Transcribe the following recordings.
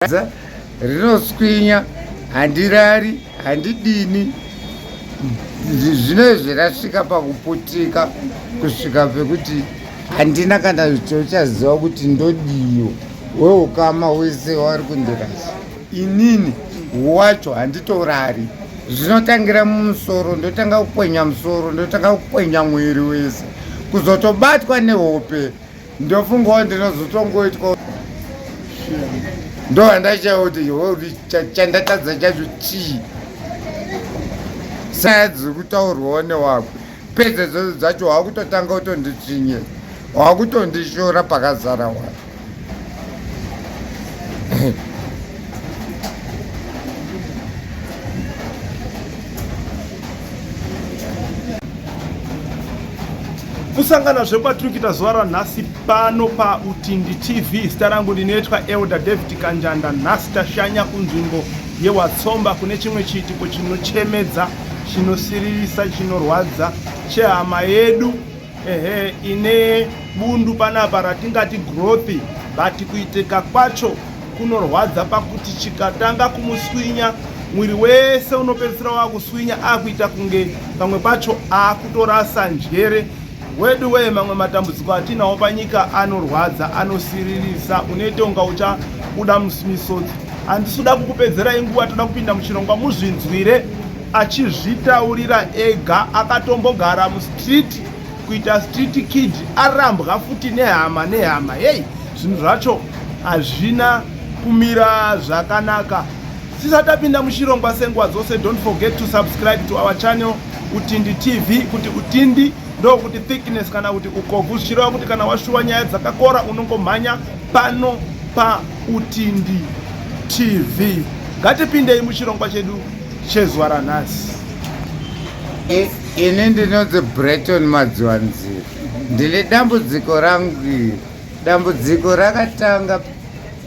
Dza rinoswinya handirari handidini zvino izvi rasvika pakuputika kusvika pekuti handina kana chochaziva kuti ndodiyo weukama wese wari kundirasa inini wacho handitorari zvinotangira mumusoro ndotanga kukwenya musoro ndotanga kukwenya mwiri wese kuzotobatwa nehope ndofungawo ndinozotongoitwa ndovandachawo kuti chandatadza chacho chii saya dziri kutaurwawo newako pedze dzodzo dzacho wakutotanga kutonditsvinyira wakutondishora pakazara wako Kusangana zvekwatiri kuita zuva ranhasi pano paUtindi TV. Zita rangu ndinoitwa Elder David Kanjanda. Nhasi tashanya kunzvimbo yeWatsomba kune chimwe chiitiko chinochemedza, chinosiririsa, chinorwadza chehama yedu ehe ine bundu panapa ratingati growth but kuitika kwacho kunorwadza pakuti chikatanga kumuswinya mwiri wese unopedzisira wakuswinya akuita kunge pamwe pacho akutorasa njere wedu wee mamwe matambudziko atinawo panyika anorwadza anosiririsa unoita unga uchabuda misodzi handisi kuda kukupedzerai nguva toda kupinda muchirongwa muzvinzwire achizvitaurira ega akatombogara mustreet kuita street kid arambwa futi nehama nehama hei zvinhu zvacho hazvina kumira zvakanaka tisati tapinda muchirongwa senguva dzose don't forget to subscribe to our channel utindi tv kuti utindi ndokuti thickness kana kuti ukobvu zvichireva kuti kana washuwa nyaya dzakakora unongomhanya pano pautindi tv ngatipindei muchirongwa chedu chezuva ranhasi. Ini ndinonzi Breton Madziwanzira. Ndine dambudziko rangu iri. Dambudziko rakatanga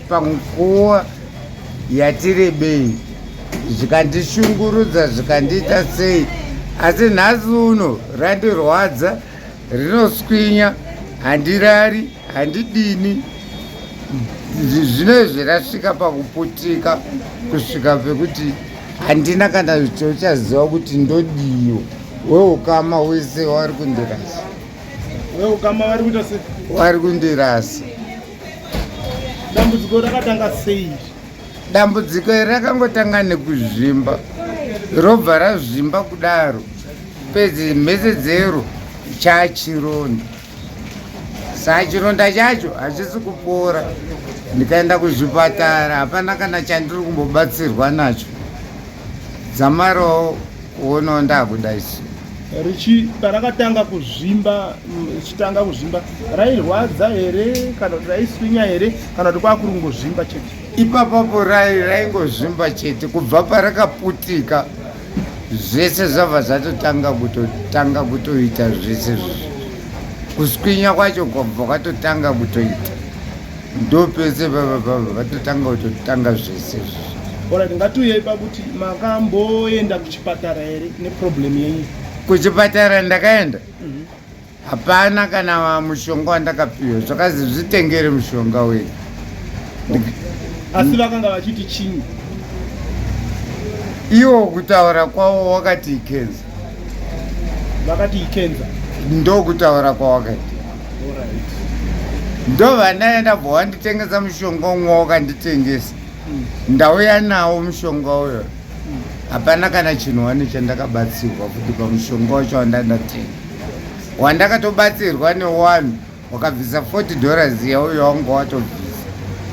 panguva yatirebei zvikandishungurudza zvikandiita sei asi nhasi uno randirwadza rinoswinya handirari handidini zvino izvi rasvika pakuputika kusvika pekuti handina kana chochaziva kuti ndodiyo weukama wese wari kundirasa weukama vari kuita sei wari kundirasa dambudziko rakatanga sei dambudziko iri rakangotanga nekuzvimba robva razvimba kudaro pedzi mhesedzero chachironda saa chironda chacho hachisi kupora ndikaenda kuzvipatara hapana kana chandiri kumbobatsirwa nacho dzamarawo kuonawo ndakuda isu richi parakatanga kuzvimba richitanga kuzvimba rairwadza here kana kuti raiswinya here kana kuti kwakuri kungozvimba chete ipapapo rai raingozvimba chete kubva parakaputika zvese zvabva zvatotanga kutotanga kutoita zvese zvizvi kuswinya kwacho kwabva kwatotanga kutoita ndopese vatotanga kutotanga zvese zvizvi orit ngatiuyei pakuti makamboenda kuchipatara here neproblem yenyu kuchipatara ndakaenda mhm. Hapana kana mushonga wandakapiwa zvakazi zvitengere mushonga wega. Asi vakanga vachiti chinyi? Iwo kutaura kwavo wakati ikenza. Vakati ikenza. Ndokutaura kwawakati. Ndovandaenda bva wanditengesa mushonga umwe wakanditengesa. Hmm. Ndauya nawo mushonga uyo. Hmm. Hapana kana chinhu wani chandakabatsirwa futi pamushonga wacho wandandatenga. Wandakatobatsirwa newanhu wakabvisa 40 dollars yauyo wanga watobvisa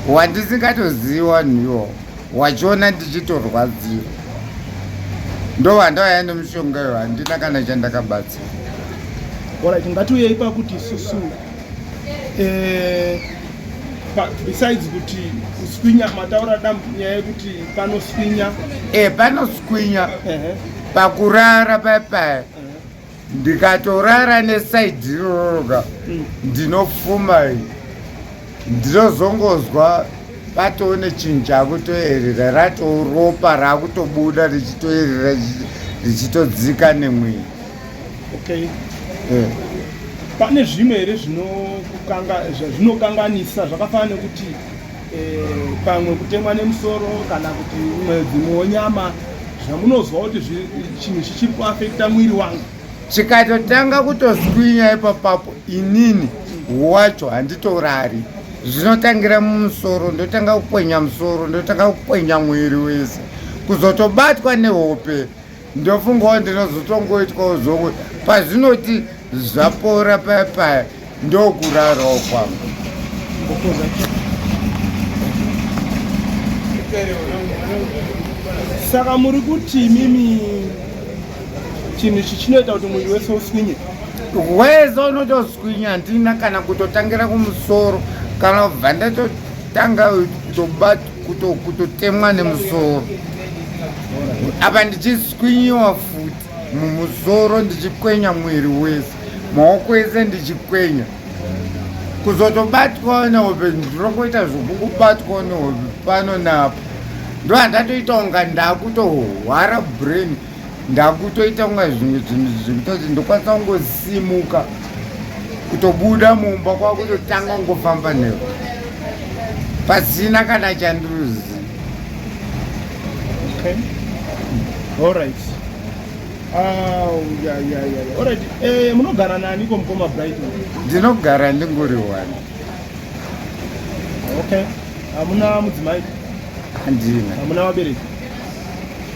wandisingatozivi wanhu iwawo wachiona ndichitorwadziwa ndowandauya nemushonga iwo handina kana chandakabatsira. Alright, ngatiuyei pakuti isusu eh, besides kuti kuswinya mataura dam nyaya yekuti panoswinya eh, panoswinya pakurara paya ndikatorara nesaidhi iroroka mm. ndinofuma ndinozongozwa patoone chinhu chakutoerera ratoropa rakutobuda richitoerera richitodzika nemwiri okay eh. Pane zvimwe here zvinokanganisa zvakafanana nekuti eh, pamwe kutemwa nemusoro kana kuti umwe dzimwewo nyama zvamunozwa kuti chinhu chichiri kuafekta mwiri wangu. Chikatotanga kutoswinya ipapapo, inini wacho handitorari. Zvinotangira mumusoro, ndotanga kukwenya musoro, ndotanga kukwenya mwiri wese, kuzotobatwa nehope. Ndofungawo ndinozotongoitwawo zvomwe pazvinoti zvapora paya paya, ndokurarawo kwangu. Saka muri kuti imimi chinhu ichi chinoita kuti mwiri wese uswinye? Wese unotoswinya, handina kana kutotangira kumusoro, kana kubva ndatotanga kutotemwa nemusoro apa, ndichiswinyiwa futi mumusoro, ndichikwenya mwiri wese, maoko ese ndichikwenya, kuzotobatwawo nehope. Ndinokuita zvokungobatwawo nehope pano napo, ndo handatoita kunga ndakutohwara brain, ndakutoita kunga zvimwe zvinhu zvekutoti ndokwanisa kungosimuka kutobuda mumba, kwakutotanga kungofamba nevo pasina kana chandiruzi. Okay. All right. Oh, yeah, yeah, yeah. All right. Eh, munogara nani ko, mukoma Brighton? Ndinogara ndingori one. Okay. Hamuna mudzimai? Handina. Hamuna vabereki?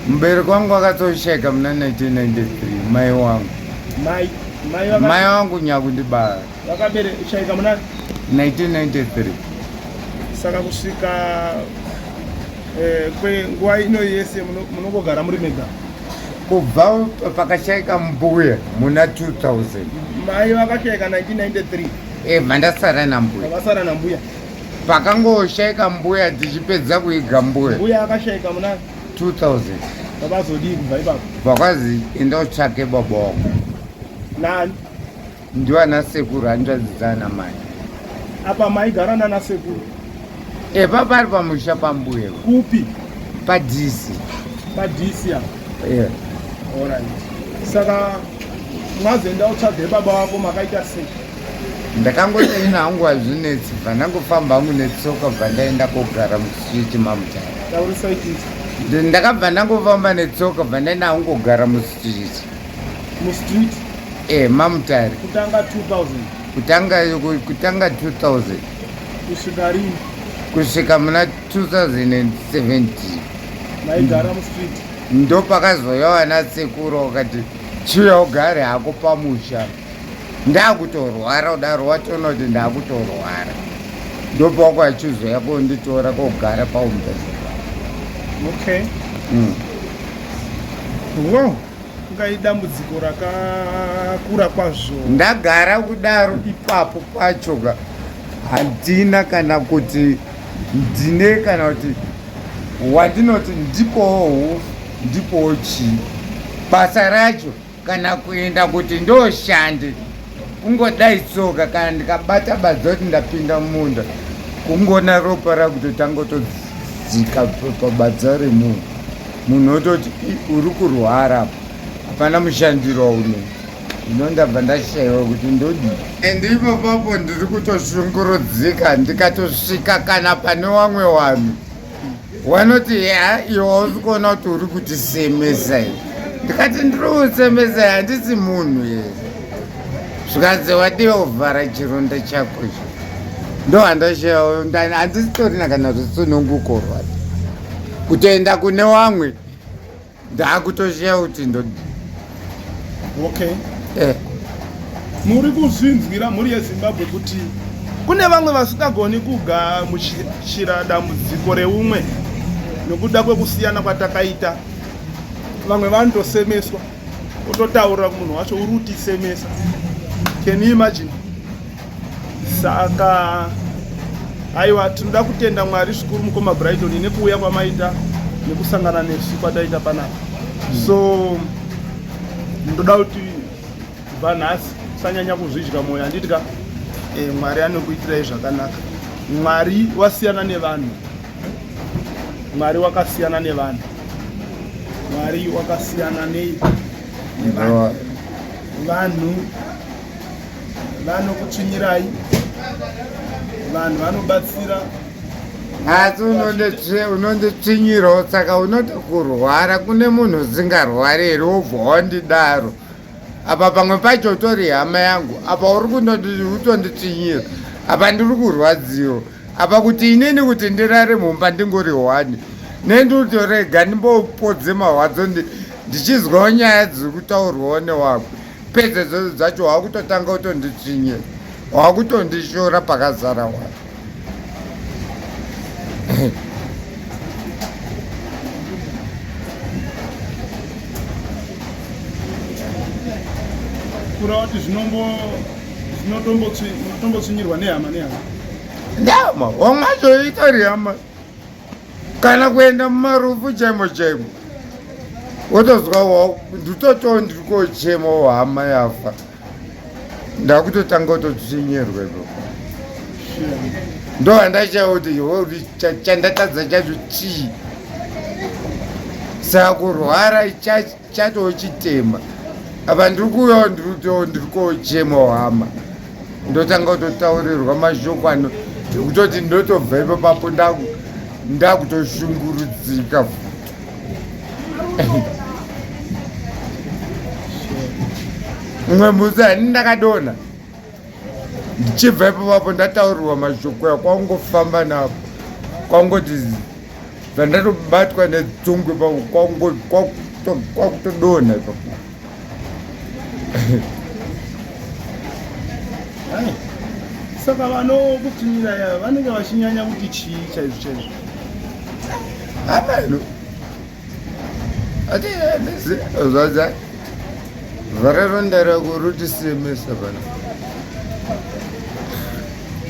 Mubereki wangu akatoshaika muna 1993, mai wangu. Mai mai vaka Mai wangu nyakundibara. Vakabereshaika muna 1993. Saka kusvika kwenguva ino yese munongogara muri mega? Kubva pakashaika mbuya muna 2000. Mai vakashaika 1993? E, mandasara nambuya. Vakasara nambuya. Pakangoshaika mbuya, tichipedza kuiga mbuya. Mbuya akashaika muna 2000. Vakazodii kubva ipapo? Vakazi enda utsvake baba wako. Nani? Ndiwana sekuru, hanzvadzi dzana mai. Apa maigara nana sekuru? E, papari pamusha pambuya. Kupi? Padhisi. Padhisi apa? Yeah. Alright. Saka mwazoenda kutsvage baba wako makaita sei? Ndakangoti ina hangu hazvinetsi, bva ndangofamba hangu netsoka, bva ndaenda kogara mustreet maMutare. Taurisai chii? Ndakabva ndangofamba netsoka, bva ndaenda hangu kogara mustreet. Mustreet? E, maMutare. Kutanga 2000? Kutanga 2000. Kusvika rini? Kusvika muna 2017. Maigara mustreet? Ndo pakazouya vana sekuru wakati chiuya ugare hako pamusha, ndakutorwara kudaro, watoona kuti ndakutorwara, ndopawako achizoya konditora kogara paumbezi. Okay. Wow, ungai dambudziko rakakura kwazvo. Ndagara kudaro ipapo pachoka, handina kana kuti ndine kana kuti wandinoti ndipowo hufu, ndipowo chii, basa racho kana kuenda kuti ndoshande, kungodai tsoka kana ndikabata badza kuti ndapinda mumunda, kungona ropa rakutotanga kutodzika pabadza remunhu, munhu ototi, "Uri kurwara apa, hapana mushandiro wauno." Ino ndabva ndashayiwa kuti ndodii, and ipo papo ndiri kutoshungurudzika. Ndikatosvika kana pane wamwe vanhu vanoti, "Ya, iwe hausi kuona kuti uri kutisemesa here?" Ndikati, "Ndiri kusemesa? Handisi munhu here?" Zvikanzi, "Wadiwa kuvhara chironda chako icho." Ndo handashayiwa, handisitorina kana rusununguko rwacho kutoenda kune wamwe, ndaakutoshiya kuti ndo Okay. Muri kuzvinzwira, mhuri yeZimbabwe, kuti kune vamwe vasingagoni kugamuchira dambudziko reumwe nokuda kwekusiyana kwatakaita. Vamwe vanotosemeswa, ototaurira kumunhu wacho, "Uri kutisemesa." Can you imagine? Saka aiwa, tinoda kutenda Mwari zvikuru, mukoma Brighton, nekuuya kwamaita nekusangana nesu kwataita panapa. So ndoda kuti kubva nhasi usanyanya kuzvidya mwoyo, handiti ka? Mwari anokuitirai zvakanaka. Mwari wasiyana nevanhu, Mwari wakasiyana nevanhu, Mwari wakasiyana nei? Nevanhu. Vanhu vanokutsvinyirai, vanhu vanobatsira. Asi unonditsvinyirawo, saka unoti kurwara kune munhu usingarwari here wobva wandidaro? Apa pamwe pacho utori hama yangu, apa uri kutonditsvinyira, apa ndiri kurwadziwa, apa kuti inini kuti ndirare mumba ndingori hwani nendiutorega ndimbopodze marwadzo ndichizwawo nyaya dziri kutaurwawo newako. Pedze dzodzo dzacho wakutotanga kutonditsvinyira, wakutondishora pakazara wani. Kureva kuti zvinotombotsvinyirwa nehama nehama. Ndama wamwacho itori hama, kana kuenda mumarufu chaimo chaimo wotozwa nditoto ndiri kochema hama yafa, ndakutotanga kutotsvinyirwa ipapo. Ndo handachauti chandatadza chacho chii? Saka kurwara chatoo chitema, apa ndiri kuuyawo ndiri kochema hama, ndotanga kutotaurirwa mashoko ano ekutoti ndotobva ipapapo ndakutoshungurudzika futi. Mumwe musi hani ndakadonha ndichibva ipapapo, ndataurirwa mashoko ya kwangofamba napo, kwangoti zvandatobatwa nedzungu ipapo, kwakutodonha ipapo. Saka vanokutsvinyira vanenge vachinyanya kuti chii chaizvo chaizvo? Hameno, ati zvaza vararonda rako rutisemesa pano,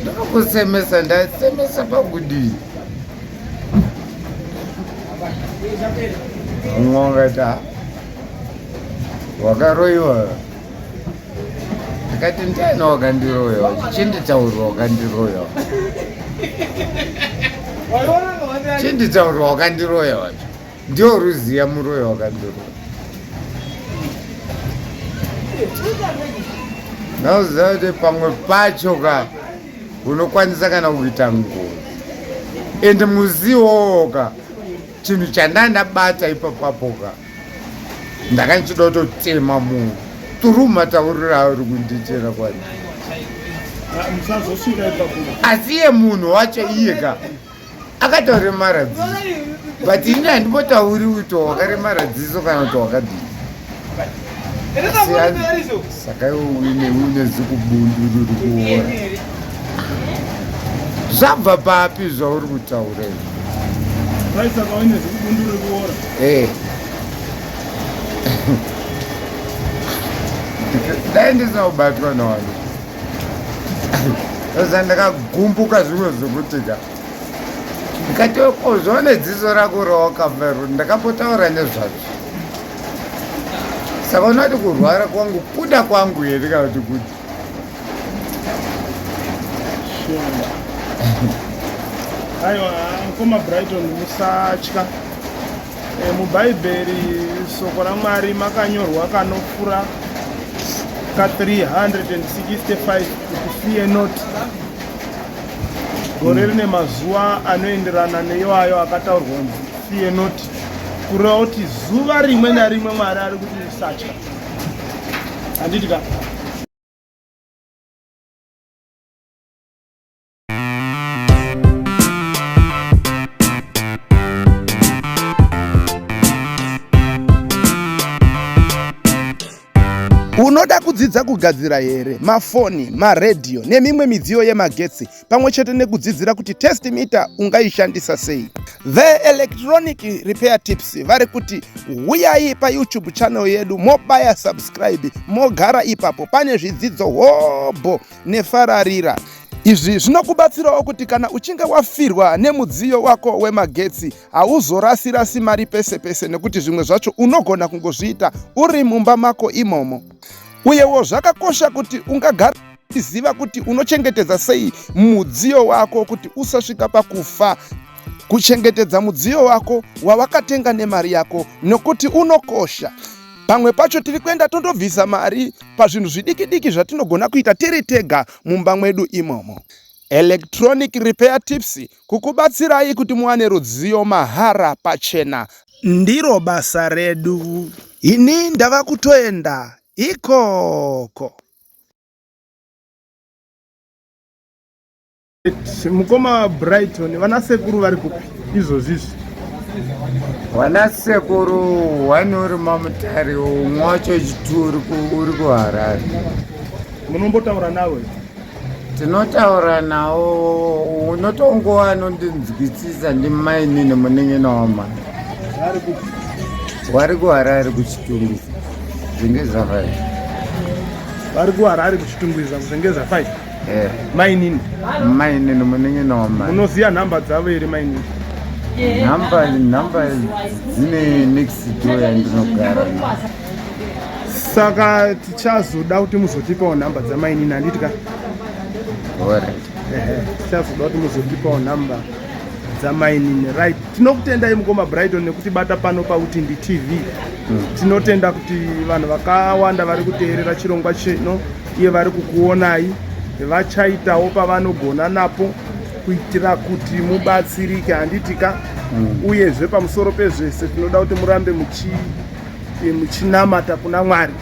ndakakusemesa, ndasemesa pakudii? Mumwe wakati wakaroyiwa, ndikati ndiani wakandiroyiwa? Chinditaurwa wakandiroyiwa, chinditaurwa wakandiroya wacho, ndiwo ruziya muroyi wakandiroya. Nauziva kuti pamwe pacho ka unokwanisa kana kuita ngozi, ende muziwowo ka chinhu chandandabata ipapapo ka ndakandichida kutotema munhu turu matauriro auri kundiitira kwani. Musazosvika ipapo. Asi iye munhu wacho iye ka akatoremara dziso, but ini handimbotauri kuti wakaremara dziso kana kuti wakadii. Saka iwe une zikubundu riri kuora, zvabva papi zvauri kutaura izvi? Right, saka uine zikubundu riri kuora. Eh. Dai ndisina kubatwa nawanhu oza ndakagumbuka zvimwe zvokuti ka ndikati kozvo nedziso rako rawakabva, ndakambotaura nezvazvo. Saka unoti kurwara kwangu kuda kwangu here kana kuti kuti? Sure. Aiwa, mukoma Brighton, musatya. Mubhaibheri soko raMwari makanyorwa kanopfuura ka365 kuti "Fear not". Gore rine mazuva anoenderana neiwayo akataurwa kunzi "Fear not", kureva kuti zuva rimwe narimwe Mwari ari kuti usatya, handiti ka? Unoda kudzidza kugadzira here mafoni, maredhiyo nemimwe midziyo yemagetsi, pamwe chete nekudzidzira kuti test meter ungaishandisa sei? The Electronic Repair Tips vari kuti huyai paYouTube channel yedu, mobaya subscribe, mogara ipapo. Pane zvidzidzo hobho nefararira. Izvi zvinokubatsirawo kuti kana uchinge wafirwa nemudziyo wako wemagetsi, hauzorasi-rasi mari pese pese, nekuti zvimwe zvacho unogona kungozviita uri mumba mako imomo. Uyewo zvakakosha kuti ungagara uchiziva kuti unochengetedza sei mudziyo wako kuti usasvika pakufa. Kuchengetedza mudziyo wako wawakatenga nemari yako, nokuti unokosha. Pamwe pacho tiri kuenda tondobvisa mari pazvinhu zvidiki diki zvatinogona kuita tiri tega mumba mwedu imomo. Electronic Repair Tips kukubatsirai kuti muwane rudziyo mahara pachena. Ndiro basa redu. Ini ndava kutoenda ikoko. Mukoma Brighton, vana sekuru vari kupi izvozvi izvi? Vana sekuru one uri mamutare, umwe wacho chitu uri kuHarare. Munombotaura nawo? Tinotaura nawo, unotongova anondinzwisisa ndimainini munin'ina wamai. Vari kupi? Vari kuHarare kuChitungwiza, Zengeza 5. Vari kuHarare kuChitungwiza kuZengeza 5? Eh. Mainini? Mainini munin'ina wamai. Munoziva nhamba dzavo here mainini? Nhamba nhamba dzine next door yandinogara. Saka tichazoda kuti muzotipawo nhamba dzamainini handiti ka? Alright. Ehe, tichazoda kuti muzotipawo nhamba dzamainini. Right. Tinokutendai mukoma Brighton nekutibata pano paUtindi TV. Tinotenda kuti vanhu vakawanda vari kuteerera chirongwa chino uye vari kukuonai vachaitawo pavanogona napo kuitira kuti mubatsirike handiti ka? Uyezve pamusoro pezvese tinoda kuti murambe muchinamata kuna Mwari.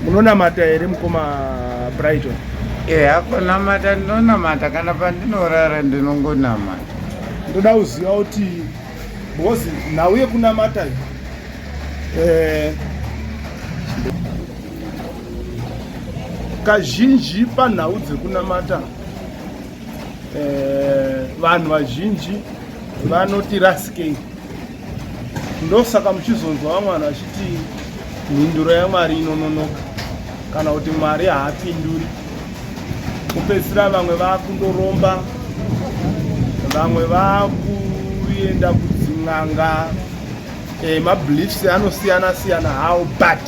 Munonamata here mukoma Brighton? Eya, kunamata ndinonamata, kana pandinorara ndinongonamata. Ndoda kuziva kuti because nhau yekunamata iyi kazhinji panhau dzekunamata vanhu vazhinji vanoti rasikei, ndosaka muchizonzwa vamwe vanhu vachiti mhinduro yaMwari inononoka kana kuti Mwari haapinduri. Kupedzisira vamwe vakundoromba, vamwe vakuenda kudzin'anga. Mabeliefs anosiyana siyana hawo, but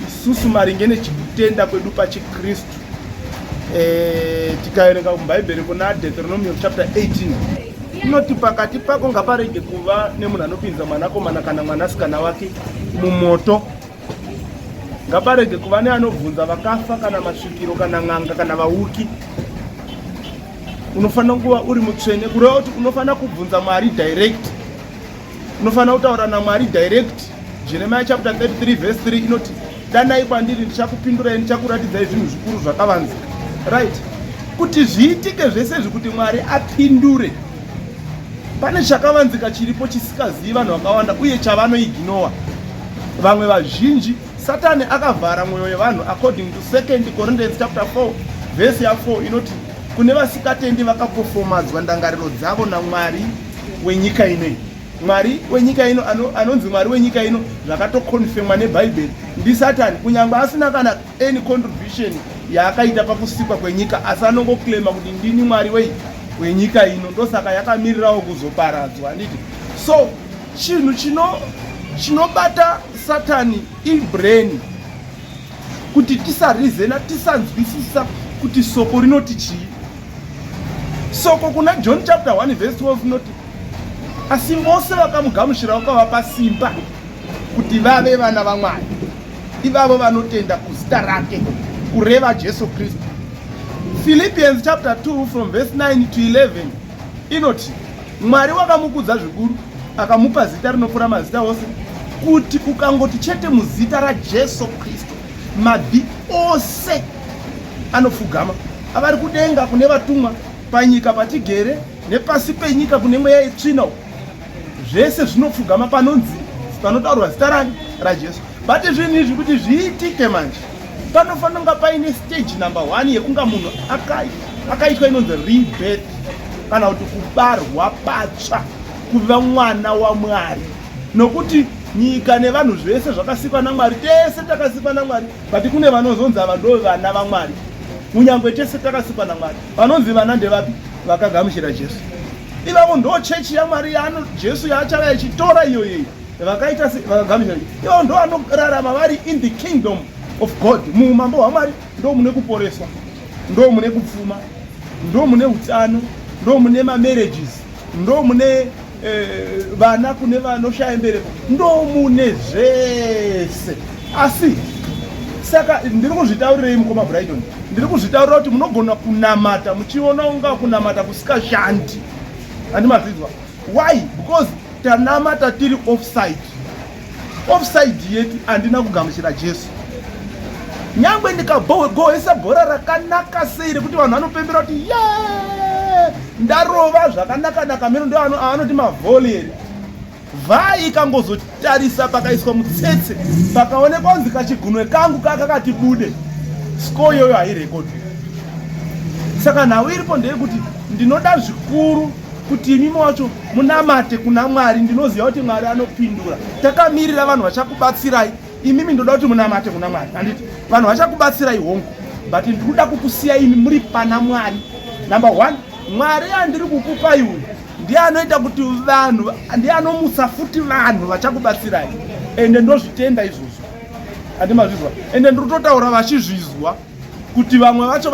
isusu maringe nechikutenda kwedu pachiKristu, tikaverenga mubhaibheri kuna Deuteronomy chapter 18 inoti pakati pako ngaparege kuva nemunhu anopinza mwanakomana kana mwanasikana wake mumoto, ngaparege kuva neanobvunza vakafa kana masvikiro kana n'anga kana vauki. Unofanira kuva uri mutsvene, kureva kuti unofanira kubvunza Mwari direct, unofanira kutaura naMwari direct. Jeremiah chapter 33 verse 3 inoti, "Danai kwandiri, ndichakupindurai, ndichakuratidzai zvinhu zvikuru zvakavanzika." Right, kuti zviitike zvese izvi, kuti Mwari apindure, pane chakavanzika chiripo chisikazivi vanhu vakawanda uye chavanoiginowa vamwe vazhinji. Satani akavhara mwoyo yevanhu according to 2 Corinthians chapter 4 verse ya4 inoti kune vasikatendi vakapofomadzwa ndangariro dzavo namwari wenyika inoi. Mwari wenyika ino anonzi mwari wenyika ino, zvakatokonfemwa nebhaibheri, ndisatani. Kunyange asina kana any contribution yaakaita pakusikwa kwenyika, asi anongoclaima kuti ndini mwari wei wenyika ino, ndosaka yakamirirawo kuzoparadzwa, handiti? So chinhu chinobata Satani ibrain, kuti tisarizena, tisanzwisisa kuti soko rinoti chii. Soko kuna John chapter 1 verse 12 inoti, "Asi vose vakamugamuchira vakavapa simba kuti vave vana vaMwari, ivavo vanotenda kuzita rake," kureva Jesu Kristu. Philippians chapter 2 from verse 9 to 11 inoti, "Mwari wakamukudza zvikuru, akamupa zita rinopfuura mazita ose, kuti ukangoti chete muzita raJesu Kristu, mabvi ose anopfugama, avari kudenga kune vatumwa, panyika patigere, nepasi penyika kune mweya yetsvina, zvese zvinopfugama panonzi panotaurwa zita rani? RaJesu." But zvinhu izvi kuti zviitike manje, panofanira kunga paine stage number one yekunga munhu akaitwa inonzi rebirth, kana kuti kubarwa patsva, kuva mwana waMwari. Nokuti nyika nevanhu zvese zvakasikwa naMwari, tese takasikwa naMwari, but kune vanozonzi ava ndo vana vaMwari. Kunyange tese takasikwa naMwari, vanonzi vana ndevapi? Vakagamuchira Jesu. Ivavo ndo chechi yaMwari Jesu yaachava ichitora iyoyei. Vakaita vakagamuchira, ivavo ndo vanorarama vari in the kingdom of God. Muumambo hwaMwari ndo mune kuporeswa, ndo mune kupfuma, ndo mune utano, ndo mune mamarriages, ndo mune vana kune vanoshaya mbereko, ndo mune zvese. Asi Saka ndiri kuzvitaurirei mukoma Brighton? Ndiri kuzvitaurira kuti munogona kunamata muchiona unga kunamata kusikashandi. Handi mazvinzwa? Why? Because tanamata tiri offside. Offside yetu handina kugamuchira Jesu. Nyangwe ndikagohesa bhora rakanaka sei rekuti vanhu vanopembera kuti ye ndarova zvakanaka naka meno ndo anoti mavholi here Vha ikangozotarisa pakaiswa mutsetse pakaonekwa kunzi kachigunwe kangu kakakati bude score iyoyo hairekodwi. Saka nhau iripo ndeyekuti ndinoda zvikuru kuti imimi wacho munamate kuna Mwari. Ndinoziva kuti Mwari anopindura. Takamirira vanhu vachakubatsirai. Imimi ndoda kuti munamate kuna Mwari, handiti? Vanhu vachakubatsirai hongu, but ndikuda kukusiya imi muri pana Mwari. Number one, Mwari andiri kukupai uyu ndiye anoita kuti vanhu, ndiye anomutsa futi vanhu vachakubatsirai, ende ndozvitenda izvozvo, handi mazvizwa? Ende ndiri kutotaura vachizvizwa kuti vamwe vacho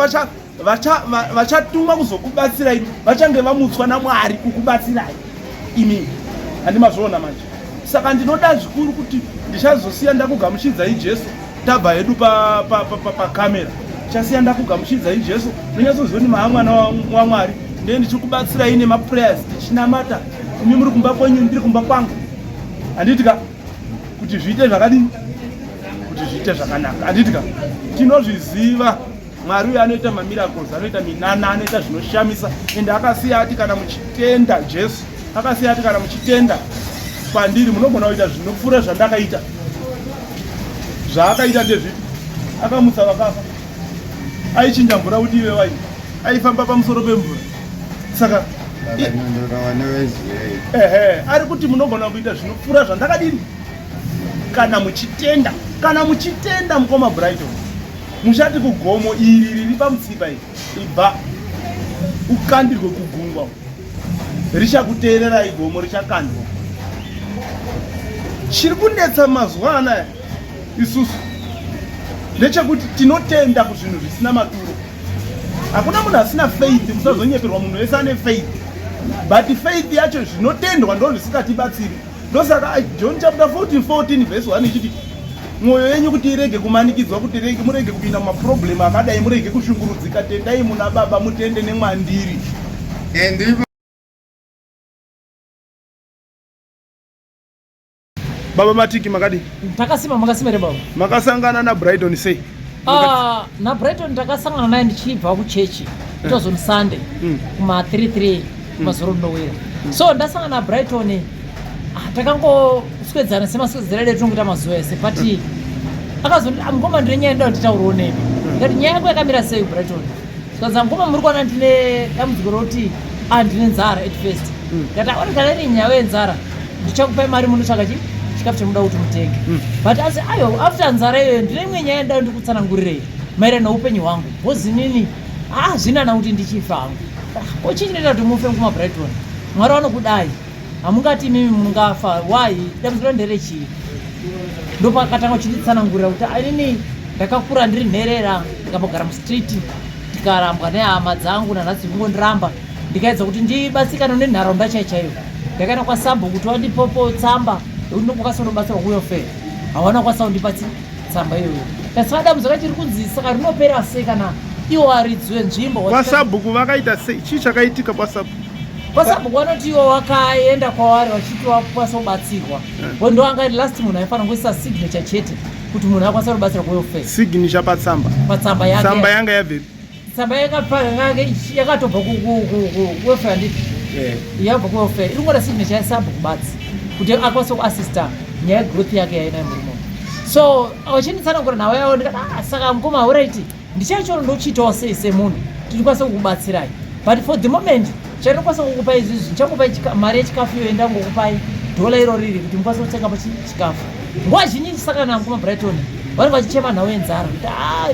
vachatumwa kuzokubatsirai vachange vamutswa naMwari kukubatsirai imimi, handi mazviona manje? Saka ndinoda zvikuru kuti ndichazosiya ndakugamuchidzai Jesu. Tabva hedu pakamera, chasiya ndakugamuchidzai Jesu. Ndonyatsoziva kuti maa mwana waMwari, ndiye ndichikubatsirai nemaprayers, tichinamata. Imi muri kumba kwenyu, ndiri kumba kwangu, handiti ka? Kuti zviite zvakadini, kuti zviite zvakanaka, handiti ka? Tinozviziva Mwari uyo anoita mamiracles, anoita minana, anoita zvinoshamisa. Ende akasiya ati kana muchitenda Jesu, akasiya ati kana muchitenda kwandiri munogona kuita zvinopfuura zvandakaita. Zvaakaita ndezvipi? Akamutsa vakafa, aichinja mvura kuti ive waini, aifamba pamusoro pemvura. Saka ehe, ari kuti munogona kuita zvinopfuura zvandakadini kana muchitenda. Kana muchitenda mukoma Brighton, muchati kugomo iri riri pamutsipa iri, ibva ukandirwe kugungwa, richakuteererai, gomo richakandwa. Chiri kunetsa mazuva anaya isusu ndechekuti tinotenda kuzvinhu zvisina maturo. Hakuna munhu asina faith, musazonyeperwa, munhu wese ane faith, but faith yacho zvinotendwa ndo zvisingatibatsiri. Ndosaka John chapter 14 14 verse 1 ichiti mwoyo yenyu kuti irege kumanikidzwa, kuti rege murege kupinda mumaproblem akadai, murege kushungurudzika, tendai muna Baba, mutende nemwandiri. Baba Matiki, makadii? Takasima, makasima here baba? Makasangana naBrighton sei? Ah, naBrighton takasangana naye ndichibva kuchechi. It was on Sunday kuma 33 kumazoro ndinowira. So ndasangana naBrighton, takangoswedzana semaswedzero edu atinongoita mazuva ese, but akazonditi, mukoma, ndine nyaya ndoda nditaurawo nemi. Ndikati, nyaya yako yakamira sei Brighton? Zvikanzi, mukoma, muri kuona ndine dambudziko rokuti ndine nzara at first. Ndikati, aona kana iri nyaya yenzara ndichakupai mari munotsvaka chi chikafu chamuda kuti mutenge. But asi ayo after nzara iyoyo ndine imwe nyaya ndoda ndikutsanangurirei maererano neupenyu hwangu, because inini zvinana kuti ndichifa hangu. Ko chii chinoita kuti mufe mukoma Brighton? Mwari vanokudai, hamungati imimi mungafa. Why? Dambudziko nderechii? Ndopakatanga uchinditsanangurira kuti inini ndakakura ndiri nherera, ndikambogara mustreet, ndikarambwa nehama dzangu, nanhasi kungondiramba. Ndikaedza kuti ndibatsikane nenharaunda chaiyo chaiyo, ndakaenda kwasabhu kuti wandipopo tsamba yekuti ndokukwanisa kunobatsirwa kuwelfare, hawana kukwanisa kundipa tsamba iyoyo. Saka dambudziko racho riri kunzi saka rinopera sei kana iwo varidzi wenzvimbo kwasabhuku vakaita sei? Chii chakaitika kwasabhuku? Kwasabhuku vanoti iwo wakaenda kwavari vachiti wakukwanisa kubatsirwa, bo ndo anga ari last munhu aifanira kuisa signature chete kuti munhu akwanisa kubatsirwa kuwelfare. Signature patsamba? Patsamba yake. Tsamba yanga yabvepi? Tsamba yakatobva kuwelfare, handiti? Yabva kuwelfare, iri kungoda signature yasabhuku batsi kuti akwanise kuassista nyaya yegrowth yake yainayo murume. So vachinditsanangura nhau yavo, ndikati, saka mukoma, alright, ndichacho ndochiitawo sei semunhu tikwanise kukubatsirai? But for the moment chandinokwanisa kukupai izvizvi, ndichangopai mari yechikafu iyoyo, ndangokupai dhola iro riri kuti mukwanise kutenga chikafu. Nguva zhinji ndisangana namukoma Brighton, vanenge vachichema nhau yenzara kuti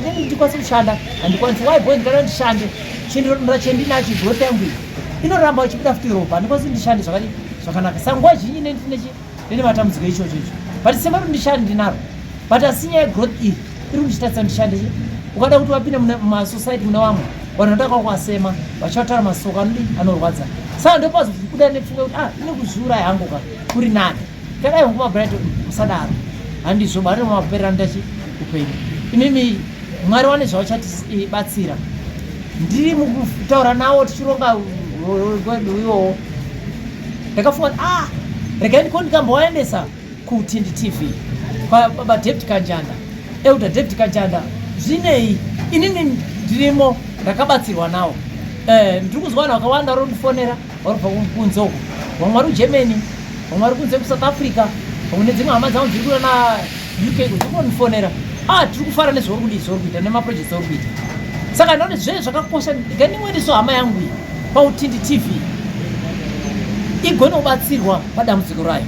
inini ndikwanise kushanda handikwanisi. Why boy? Ndikada ndishande, chindirodonora chendinacho, growth yangu iyi inoramba ichibuda futi ropa, handikwanisi ndishande zvakadi zvakanaka. Saka nguva zhinji ndine matambudziko ichocho icho, but simba kuti ndishande ndinaro, but asi nyaya yegrowth iyi iri kundichitatisa ndishande. Chi ukada kuti wapinda mumasociety mune vamwe vanhu vanotanga kuasema vachataura masoko anodi anorwadza. Saka ndopazobuda nepfungwa yekuti ine kuzviuraya hangu ka kuri nani. Kadai ngoma Brighton, musadaro, handizvo bari maperera ndachi upenyu. Imimi Mwari wane zvavachatibatsira. Ndiri mukutaura nawo tichironga kwedu iwowo. Ndakafunga kuti ah, regai ndiko ndikambovaendesa kuTindi TV kwababa David Kanjanda, Elder David Kanjanda. Zvinei inini ndirimo, ndakabatsirwa nawo. Eh, ndiri kuzwa vanhu vakawanda vari kundifonera vari kubva kunze uko, vamwe vari kuGermany, vamwe vari kunze kuSouth Africa, vamwe nedzimwe hama dzangu dziri kunana UK dziri kundifonera, ah, tiri kufara nezvauri kudii, zvauri kuita nemaprojects auri kuita. Saka ndinoona zvee zvakakosha, ngandimweniso hama yangu iyi paUtindi TV igone kubatsirwa padambudziko rayo.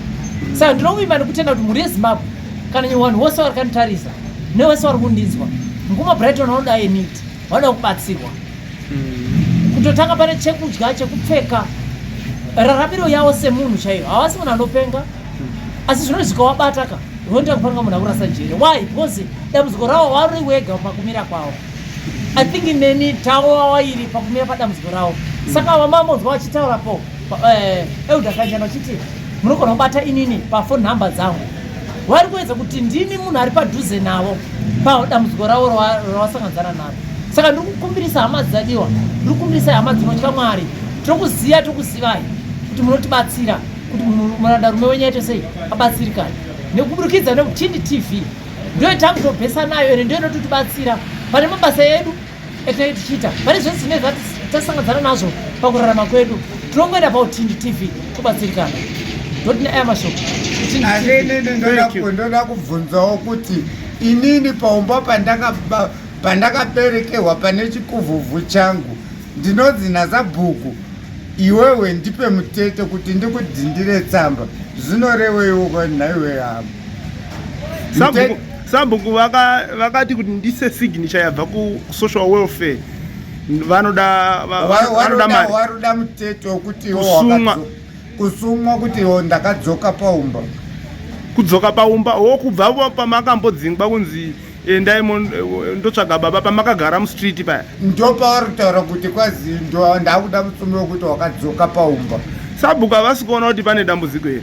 Saka ndinovimba nekutenda kuti mhuri yeZimbabwe kana vanhu vose vari kanditarisa nevose vari kundinzwa, mukoma Brighton vanoda a need, vanoda kubatsirwa kutotanga pane chekudya, chekupfeka, raramiro yavo semunhu chaiyo. Havasi munhu anopenga, asi zvino zvikawabata ka unoita kufanira munhu akurasa jere. Why? Because dambudziko ravo vari wega pakumira kwavo. I think neni tawo wairi pakumira padambudziko ravo. Saka vamamonzwa vachitaura po Elder Kanjana vachiti munogona kubata inini pafone number dzangu, vari kuedza kuti ndini munhu ari padhuze navo padambudziko ravo ravasanganzana naro. Saka ndiri kukumbirisa hama dzadiwa, ndiri kukumbirisa hama dzinotya Mwari, tinokuziva, tokuzivai kuti munotibatsira kuti murandarume wenyu aite sei, abatsirikane nekuburikidza neUtindi TV. Ndiyo takutobhesa nayo ende ndiyo inototibatsira pane mabasa edu etinenge tichiita, pane zvese zvinenge tasanganzana nazvo pakurarama kwedu, tinongoenda paUtindi TV tobatsirikana. Ndoti aya mashoko. Asi inini ndoda kubvunzawo kuti inini paumba pandakaberekerwa pane chikuvhuvhu changu, ndinonzi nasabhuku, iwewe ndipe mutete kuti ndikudhindire tsamba. Zvinoreveiwo nhaiwe hama? Sabhuku vakati kuti ndise signature yabva kusocial welfare, vanoda vanoda mari. Waruda mutete wekuti kusumwa. Kusumwa kuti iwo ndakadzoka paumba. Kudzoka paumba wo kubva pamakambodzingwa kunzi endai ndotsvaga baba pamakagara mustreet paya. Ndo pavari kutaura kuti kwazi ndakuda mutsumbi wekuti wakadzoka paumba. Sabhuku havasi kuona kuti pane dambudziko here?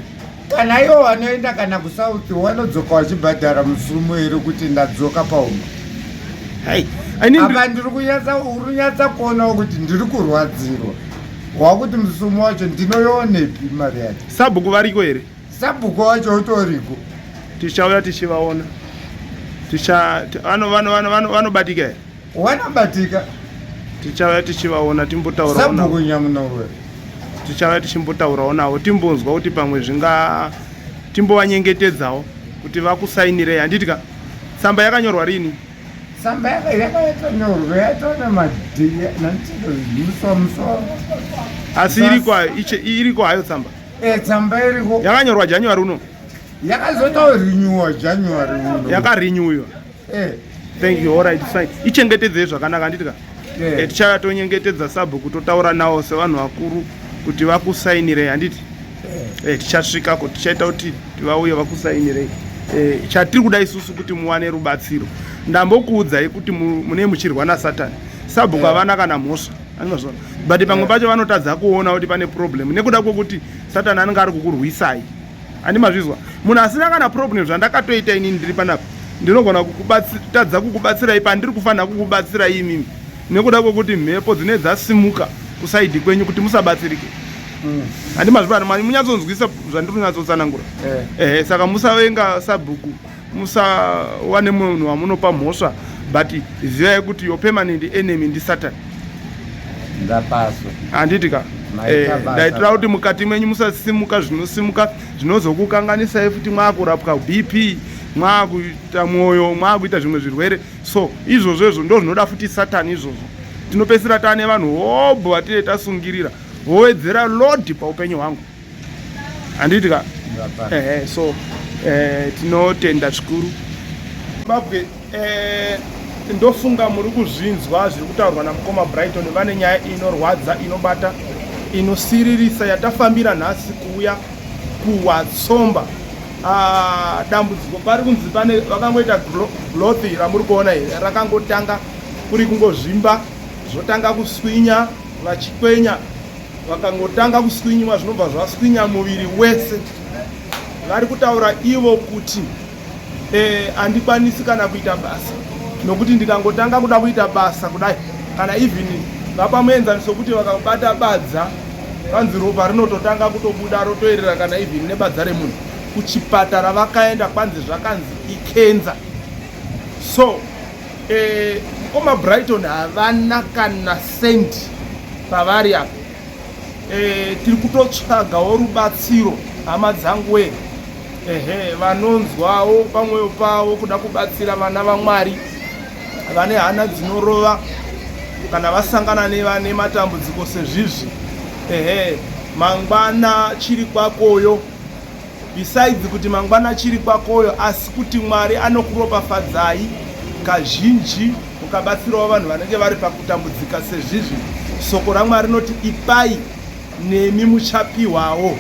Kana ivo vanoenda kana kuSouth vanodzoka vachibhadhara musumo here kuti ndadzoka paumba? Hai. Apa ndiri kunyatsa, uri kunyatsa kuonawo kuti ndiri kurwadzirwa, wakuti musumo wacho ndinoionepi mari yacho? Sabhuku variko here? Sabhuku wacho utoriko. Tichauya tichivaona. Vanobatika here? Wanobatika. Tichauya tichivaona timbotaurawo navo. Sabhuku Nyamunowe. Tichauya tichimbotaurawo navo timbonzwa kuti pamwe zvinga timbovanyengetedzawo kuti vakusainirei, handiti ka? Tsamba yakanyorwa rini? Tsamba yakatonyorwa yatona madhiya muso. Asi iriko hayo tsamba? Tsamba iriko. Yakanyorwa January uno. Yakazotorinyuwa January uno. Yakarinyuwa. Thank you. All right, fine. Ichengetedzei zvakanaka, handiti ka? Tichauya tonyengetedza sabhuku totaura nawo sevanhu vakuru kuti vakusainirei, handiti? Tichasvikako, tichaita kuti vauye vakusainirei. Chatiri kuda isusu kuti muwane rubatsiro. Ndambokuudzai kuti mune muchirwa naSatani. Sabhuku havana kana mhosva, anozvona, but pamwe pacho vanotadza kuona kuti pane problem nekuda kwekuti Satani anenge ari kukurwisai. Handi mazvizwa? Munhu asina kana problem, zvandakatoita inini ndiri panapa, ndinogona kutadza kukubatsirai pandiri kufanira kukubatsirai imimi nekuda kwekuti mhepo dzinenge dzasimuka kusaidhi kwenyu kuti musabatsirike. Handi mazvibana? Munyatsonzwisa zvandiri kunyatsotsanangura? Ehe, saka musavenga sabhuku, musawane munhu wamunopa mhosva, but zivai kuti your permanent enemy ndiSatan. Ndapaswa. Handiti ka? Ndaitira kuti mukati menyu musasimuka zvinosimuka zvinozokukanganisai futi, mwakurapwa BP, mwakuita mwoyo, mwakuita zvimwe zvirwere. So izvozvo izvo ndo zvinoda futi Satani izvozvo. Tinopedzisira taane vanhu hobho vatine tasungirira, vowedzera load paupenyu hwangu, handiti ka? Ehe, so tinotenda zvikuru Zimbabwe. Ndofunga muri kuzvinzwa zviri kutaurwa namukoma Brighton. Vane nyaya inorwadza, inobata, inosiririsa yatafambira nhasi kuuya kuWatsomba. Dambudziko pari kunzi pane vakangoita growth ramuri kuona iri, rakangotanga kuri kungozvimba, zvotanga kuswinya vachikwenya. Vakangotanga kuswinywa zvinobva zvaswinya muviri wese. Vari kutaura ivo kuti handikwanisi kana kuita basa. Nokuti ndikangotanga kuda kuita basa kudai, kana even vapa muenzaniso kuti vakabata badza, kanzi ropa rinototanga kutobuda rotoerera, kana even nebadza remunhu. Kuchipatara vakaenda, kwanzi zvakanzi ikenza. So mukoma Brighton havana kana sendi pavari apa. Tiri kutotsvagawo rubatsiro, hama dzangu wee. Ehe, vanonzwawo pamwoyo pavo kuda kubatsira vana vaMwari vane hana dzinorova kana vasangana nevane matambudziko sezvizvi. Ehe, mangwana chiri kwakoyo. Besides kuti mangwana chiri kwakoyo, asi kuti Mwari anokuropafadzai kazhinji mukabatsirawo vanhu vanenge vari pakutambudzika sezvizvi. Soko raMwari rinoti ipai nemi muchapiwawo.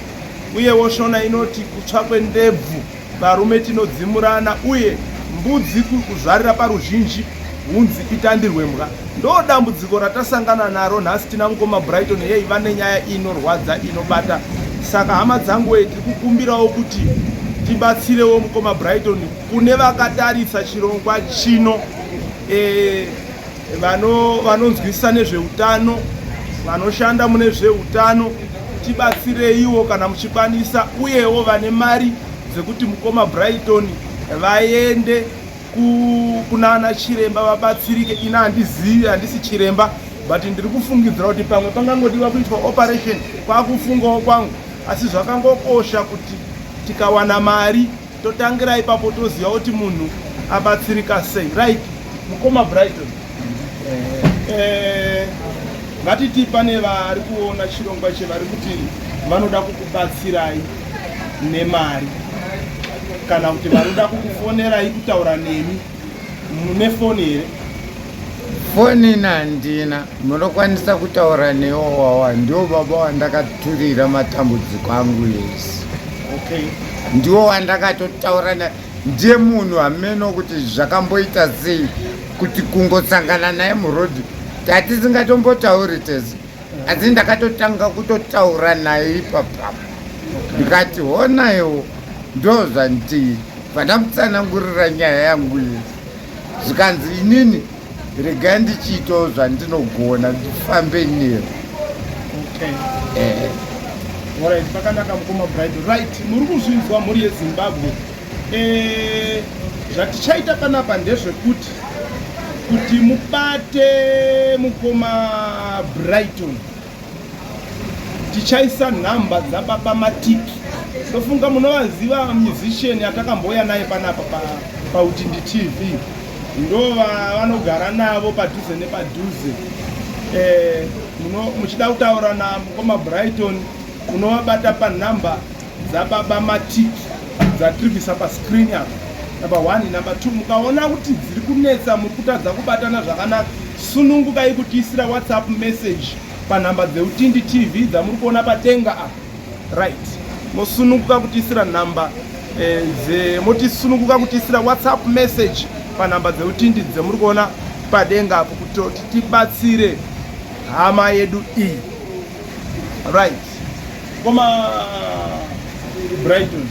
Uyewo Shona inoti kutsva kwendebvu varume tinodzimurana, uye mbudzi kuzvarira paruzhinji hunzi itandirwe mbwa. Ndo dambudziko ratasangana naro nhasi. Tina mukoma Brighton, yei vane nyaya inorwadza inobata. Saka hama dzangu wee, tiri kukumbirawo kuti tibatsirewo mukoma Brighton. Kune vakatarisa chirongwa chino, vanonzwisisa nezveutano, vanoshanda mune zveutano, tibatsireiwo kana muchikwanisa, uyewo vane mari dzekuti mukoma Brighton vaende kunana chiremba vabatsirike. Ina handizivi, handisi chiremba, but ndiri kufungidzira kuti pamwe pangangodiwa kuitwa operation, kwakufungawo kwangu. Asi zvakangokosha kuti tikawana mari totangira ipapo, toziva kuti munhu abatsirika sei. Right, mukoma Brighton, ngatiti pane vari kuona chirongwa ichi vari kuti vanoda kukubatsirai nemari, kana kuti vari kuda kukufonerai kutaura nemi, mune foni here? Foni handina. Munokwanisa kutaura newo wawa, ndiwo baba wandakaturira matambudziko angu ese. Ndiwo wandakatotaura naye, ndiye munhu hameno kuti zvakamboita sei kuti kungosangana naye murodhi tatisingatombotauri tese, asi ndakatotanga kutotaura naye ipapapo, ndikati honaiwo ndo zvandii, vandamutsanangurira nyaya yangu yese, zvikanzi inini regai ndichiitawo zvandinogona, ndifambe newe. Okay. Alright, pakanaka mukoma Bright. Right, muri kuzvinzwa mhuri yeZimbabwe. Zvatichaita panapa ndezvekuti kuti mubate mukoma Brighton, tichaisa nhamba dzababa Matiki. Ndofunga munovaziva, musician atakambouya naye panapa paUtindi TV, ndo vanogara navo padhuze nepadhuze. Muchida kutaura namukoma Brighton, munovabata panhamba dzababa Matiki dzatiri kuisa pascreen apa, number one. Number two, mukaona kuti dziri kunetsa, muri kutadza kubatana zvakanaka, sunungukai kutiisira WhatsApp message panhamba dzeUtindi TV dzamuri kuona padenga apa. Right, mosununguka kutiisira nhamba motisununguka kutiisira WhatsApp message panhamba dzeUtindi dzemuri kuona padenga apo, kutoti tibatsire hama yedu iyi. Right, koma Brighton,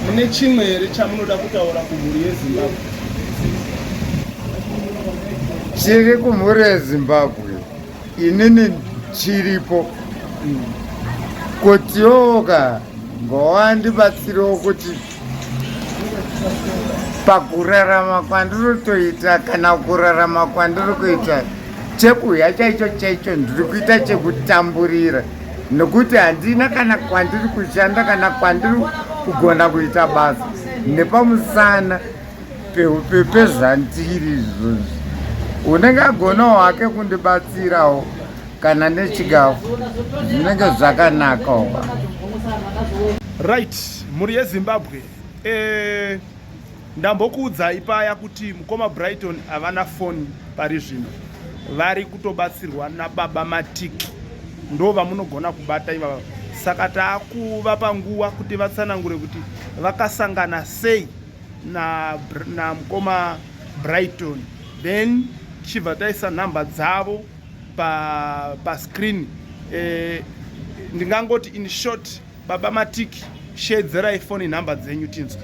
mune chimwe here chamunoda kutaura kumhuri yeZimbabwe? Chiri kumhuri yeZimbabwe, inini chiripo kutiyoka ngowandibatsirewo kuti pakurarama kwandinotoita, kana kurarama kwandiri kuita, chekudya chaicho chaicho ndiri kuita chekutamburira, nekuti handina kana kwandiri kushanda kana kwandiri kugona kuita basa nepamusana pezvandiri izvozvi. Unenge agonawo hake kundibatsirawo kana nechikafu, zvinenge zvakanakawo. Right, mhuri yeZimbabwe, ndambokuudzai paya kuti mukoma Brighton havana foni pari zvino, vari kutobatsirwa nababa Matiki, ndo vamunogona kubata ivava. Saka taakuvapa nguva kuti vatsanangure kuti vakasangana sei namukoma na Brighton, then tichibva taisa nhamba dzavo pascreen pa ndingangoti in short, baba Matiki, shedzerai foni nhamba dzenyu tinzwe.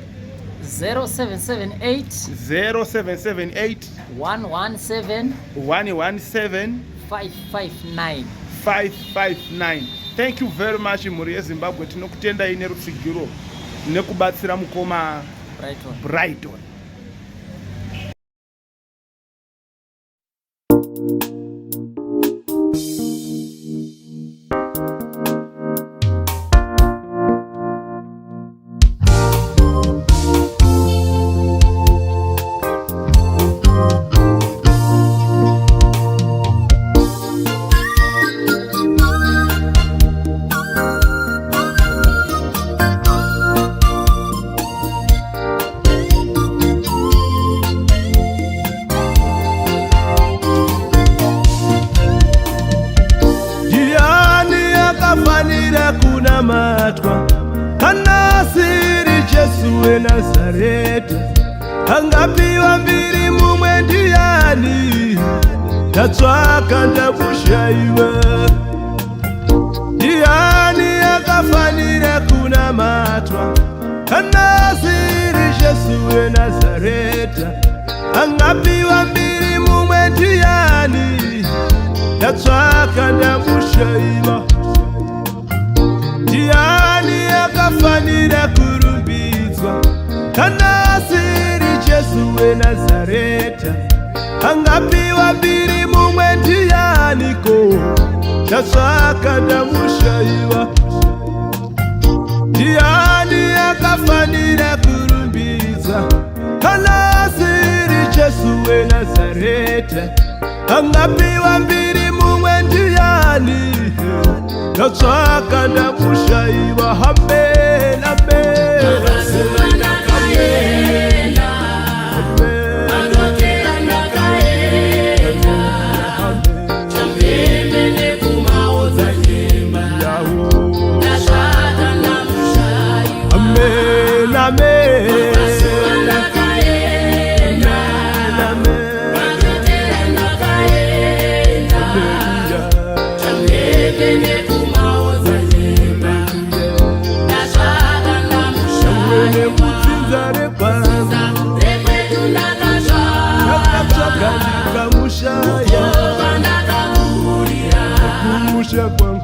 0778 0778 117 117 559. 559. Thank you very much mhuri yeZimbabwe, tinokutendai nerutsigiro nekubatsira mukoma Brighton. Brighton. Ndiani akafanira kunamatwa kana asiri Jesu weNazareta? Angapiwa mbiri mumwe ndiani? Ndatsvaka ndakushaiwa. Ndiani akafanira kunamatwa kana asiri Jesu weNazareta? Angapiwa mbiri mumwe ndiani? Ndatsvaka ndamushaiwa. Ndiani akafanira kurumbidzwa kana asiri Jesu weNazareta? Angapiwa mbiri mumwe ndianiko? Ndatsvaka ndamushaiwa. Ndiani akafanira kurumbidza kana asiri Jesu weNazareta? Angapiwa mbiri mumwe ndiani? Ndatsvaka ndamushaiwa. Amen, amen. Amen. Amen, amen. Amen, amen. Mwene kutsinza rekwangu ndakatsvaga ndikamushaya kumusha kwangu.